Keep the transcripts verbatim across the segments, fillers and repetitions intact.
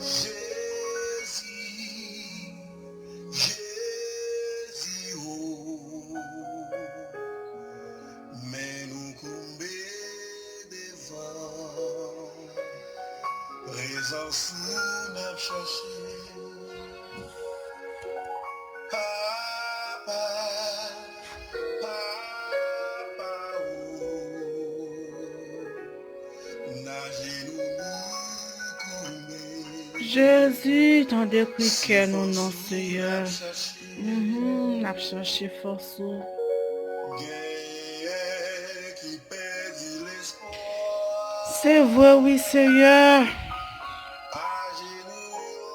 Jezi, Jezi, o, men nou koube devan prezans ou n ap chache. Papa, papa, o, n ajenou nou koube. Jezi, tande kri kè nou non, Seyè. Mhm, n ap chache fòs ou. Genyen ki pèdi lespwa. Se vre, wi, Seyè. Ajenou yo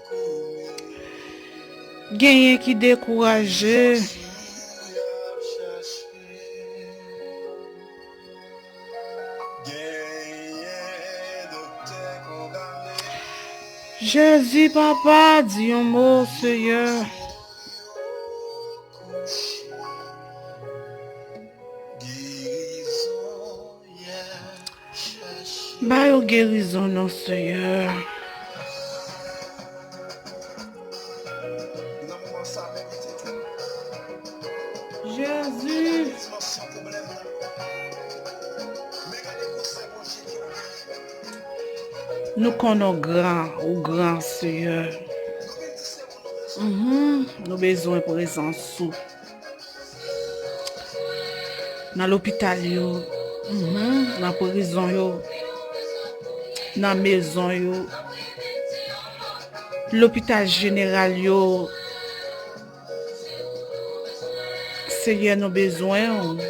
koube. Genyen ki dekouraje. Fòs ou y ap chache. Genyen doktè kondane. Jezi, papa, di yon mo, Seyè. Gerizon y ap chache. Ba yo gerizon non, Seyè. Nan moman sa, mete tou. Jezi. Dimansyon pwoblèm nan. Men gade gwosè Bondye ki la. Nou konnen w gran, ou gran, Seyè. Nou vin di se ou nou bezwen. Mhm, nou bezwen prezans ou. Nan lopital yo, mhm, nan prizon yo, nan mezon yo, lopital jeneral yo. Seyè, nou bezwen w.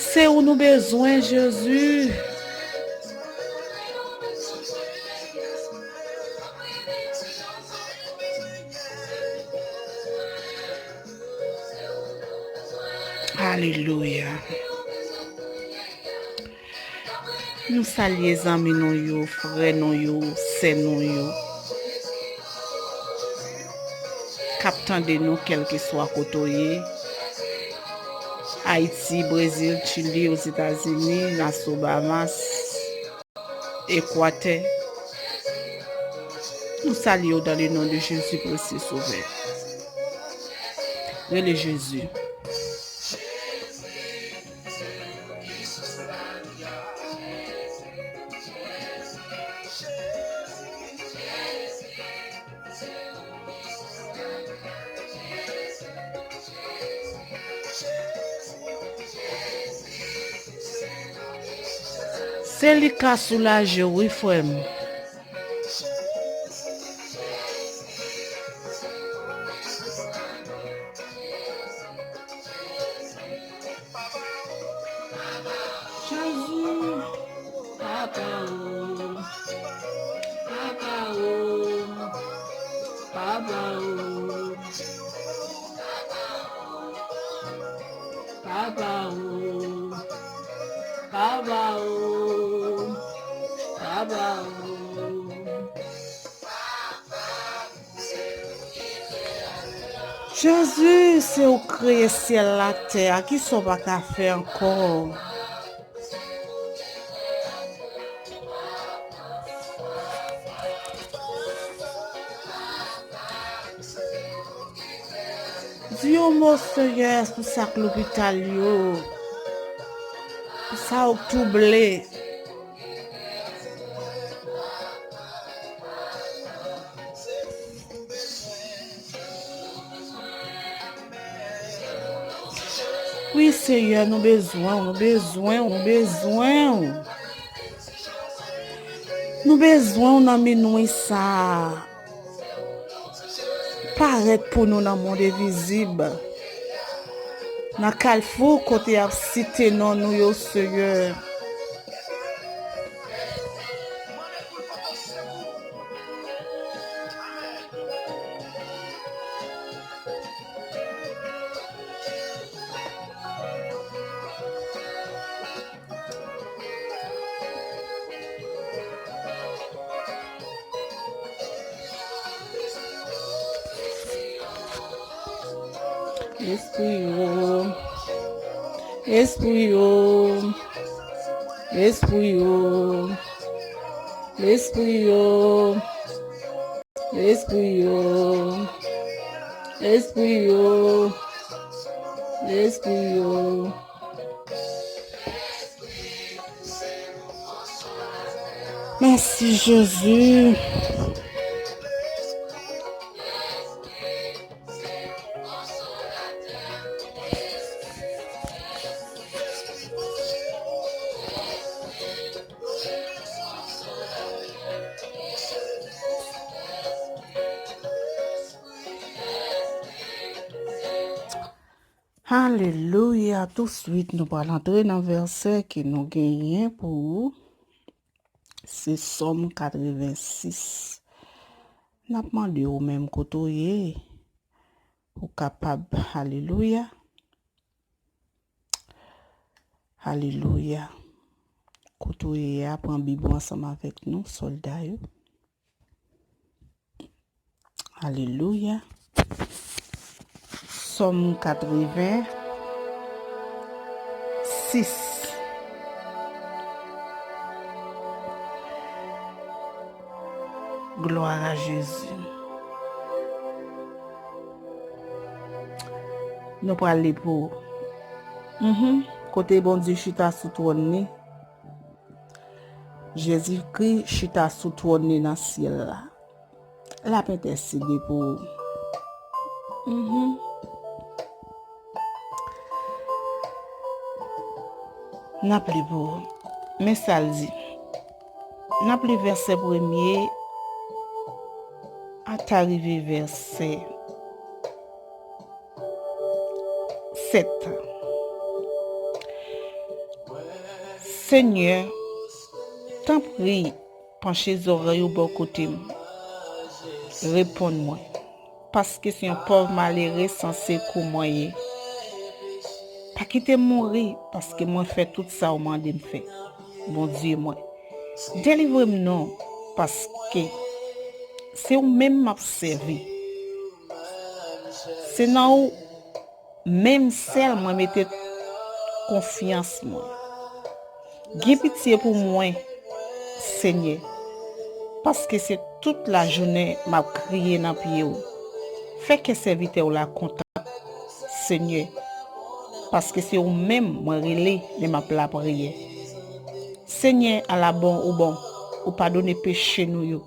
Se ou nou bezwen, Jezi. Alelouya. Nou salye zanmi nou yo, frè nou yo, sè nou yo k ap tande nou, kèlkeswa kote w ye. Ayiti, Brezil, Chili, Ozetazini, Naso, Bahamas, Ekwatè. Nou salye w dans le nom de Jésus, précieux Sauveur. Rele Jezi. Se li ka soulaje w, wi, frè m. Jezi, papa o, papa o, papa o, papa o, papa o, papa o. Jezi, se ou k kreye syèl la, tè a, kisa w pa ka fè ankò? Di yon mo, Seyè, pou sa k lopital yo, pou sa yo k twouble. Wi, Seyè, nou bezwen w, nou bezwen w, nou bezwen w. Nou bezwen w nan minwi sa a. Parèt pou nou nan mond envizib, nan kalfou kote y ap site non nou yo, Seyè. Espri yo, Espri yo, espri yo, espri yo, espri yo, espri yo, espri yo. Mèsi, Jezi. Alelouya. Touswit, nou pral antre nan vèsè ke nou genyen pou se Sòm katrevensis. N ap mande w menm kote w ye, ou kapab, alelouya, alelouya, kote w ye a, pran Bib ou ansanm avèk nou, sòlda yo. Alelouya. Sòm katrevensis. Glwa a Jezi. Nou pral li pou mhm, kote Bondye chita sou twòn li. Jezikri chita sou twòn li nan syèl la. L ap entèsede pou ou. Mhm. N ap li pou ou. Men sa l di. N ap li vèsè premye ata rive vèsè sèt. Senyè, tanpri, panche zòrèy ou bò kote m. Reponn mwen, paske se yon pòv malere san sekou mwen ye. Pa kite m mouri, paske mwen fè tout sa w mande m fè, Bondye mwen. Delivre m non, paske se ou menm m ap sèvi. Se nan ou menm sèl mwen mete konfyans mwen. Gen pitye pou mwen, Senyè, paske se tout lajounen m ap kriye nan pye w. Fè kè sèvitè w la kontan, Senyè, paske se ou menm mwen rele lè m ap lapriyè. Senyè, ala bon ou bon, ou padone peche nou yo.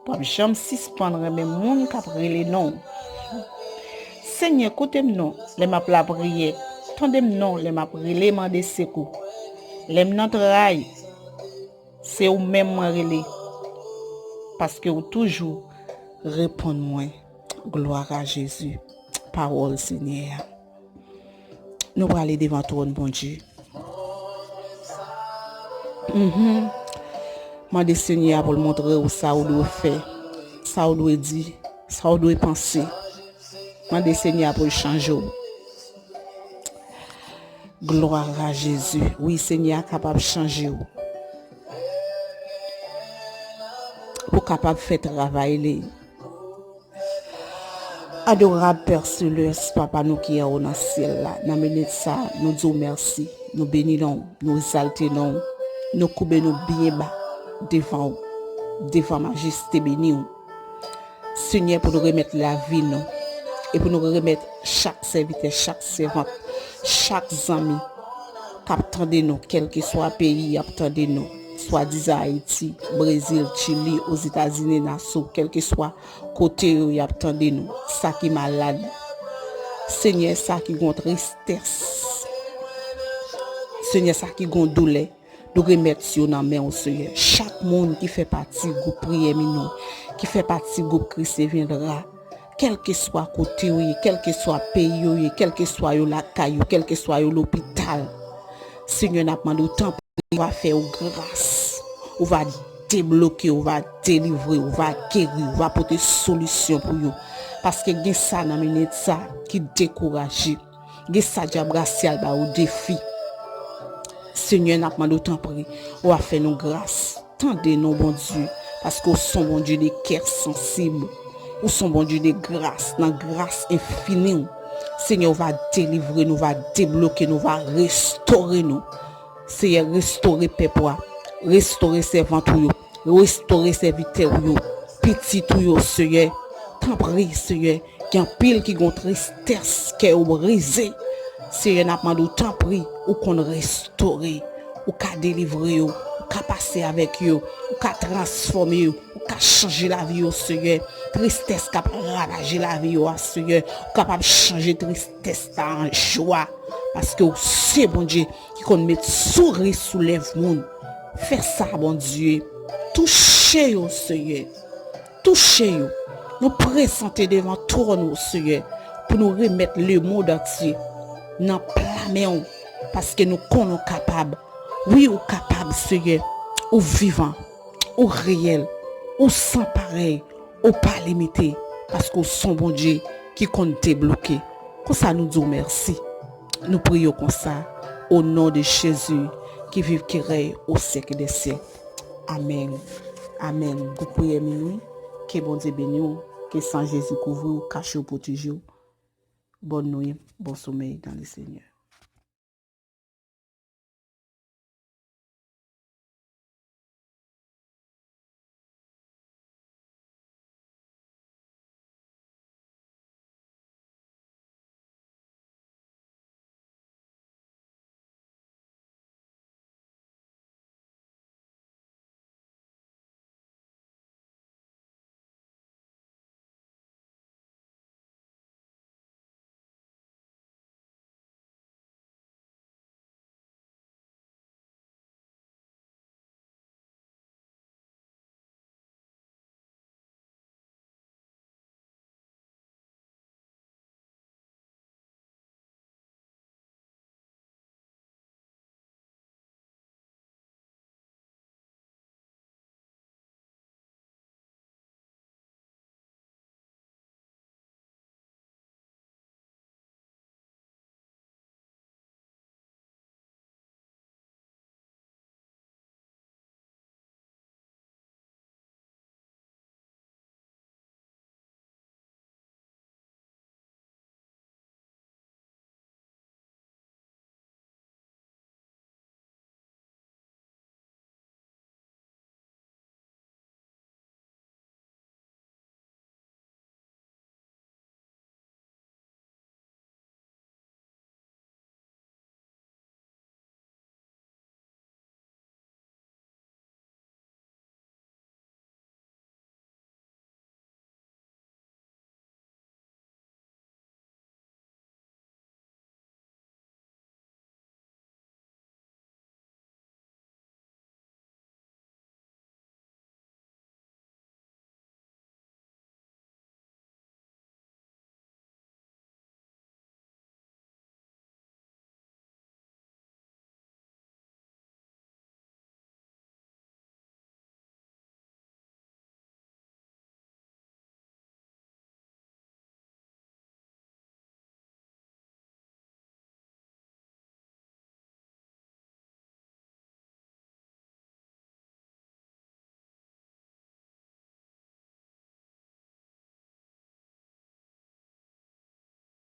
P ap janm sispann renmen moun k ap rele non w. Senyè, koute m non lè m ap lapriyè. Tande m non lè m ap rele mande sekou. Lè m nan tray, se ou menm mwen rele, paske ou toujou reponn mwen. Glwa a Jezi. Pawòl Senyè a. Nou prale devan twòn Bondye. Mhm. Mande Senyè a pou l montre w sa ou dwe fè, sa ou dwe di, sa ou dwe panse. Mande Senyè a pou l chanje w. Glwa a Jezi. Wi, Senyè a kapab chanje w. Pou kapab fè travay li. Adorab Pè Selès, Papa nou ki anwo nan syèl la, nan minit sa, nou di w mèsi, nou beni non w, nou egzalte non w, nou koube nou byen ba devan w, devan majeste beni w. Senyè, pou nou remèt lavi nou, e pou nou remèt chak sèvitè, chak sèvant, chak zanmi k ap tande nou, kèlkeswa peyi y ap tande nou, swadizan Ayiti, Brezil, Chili, Ozetazini, Naso, kèlkeswa kote yo y ap tande nou, sa ki malad. Senyè, sa ki gon tristès. Senyè, sa ki gon doulè, nou remèt yo nan men w, Senyè. Chak moun ki fè pati gwoup priyè Minon, ki fè pati gwoup Christ Viendra, kèlkeswa kote yo ye, kèlkeswa peyi yo ye, kèlkeswa yo lakay yo, kèlkeswa yo lopital, Senyè, n ap mande w, tanpri, ou va fè yo gras. Ou va debloke, ou va delivre, ou va geri, ou va pote solisyon pou yo. Paske gen sa nan minit sa ki dekouraje. Gen sa dyab rasyal ba yo defi. Senyè, n ap mande w, tanpri, ou va fè nou gras. Tande nou, Bondye, paske w se yon Bondye de kè sansib. Ou se yon Bondye de gras, nan gras enfini w. Senyè, ou va delivre nou, va debloke nou, va restore nou. Seyè, restore pèp ou a. Restore sèvant ou yo. Restore sèvitè ou yo. Pitit ou yo, Seyè. Tanpri, Seyè. Gen anpil ki gon tristès, kè yo brize. Seyè, n ap mande w, tanpri, ou konn restore. Ou ka delivre yo. Ou ka pase avèk yo. Ou ka transfòme yo. Ou ka chanje lavi yo, Seyè. Tristès k ap ravaje lavi yo a, Seyè. Ou kapab chanje tristès la an jwa. Paske ou se Bondye ki konn met souri sou lèv moun. Fè sa, Bondye. Touche yo, Seyè. Touche yo. Nou prezante devan twòn ou, Seyè, pou nou remèt lemonn antye nan pla men w, paske nou konnen w kapab. Wi, ou kapab, Seyè. Ou vivan. Ou reyèl. Ou san parèy. Ou pa limite, paske w se yon Bondye ki konn debloke. Konsa nou di w mèsi. Nou priye w konsa, o non de Jezi, ki viv, ki rèy o syèk dè syèk. Amèn. Amèn. Kout priyè minwi. Ke Bondye beni w. Ke san Jezi kouvri w, kache w, pwoteje w. Bòn nwi, bon somèy dans le Seigneur.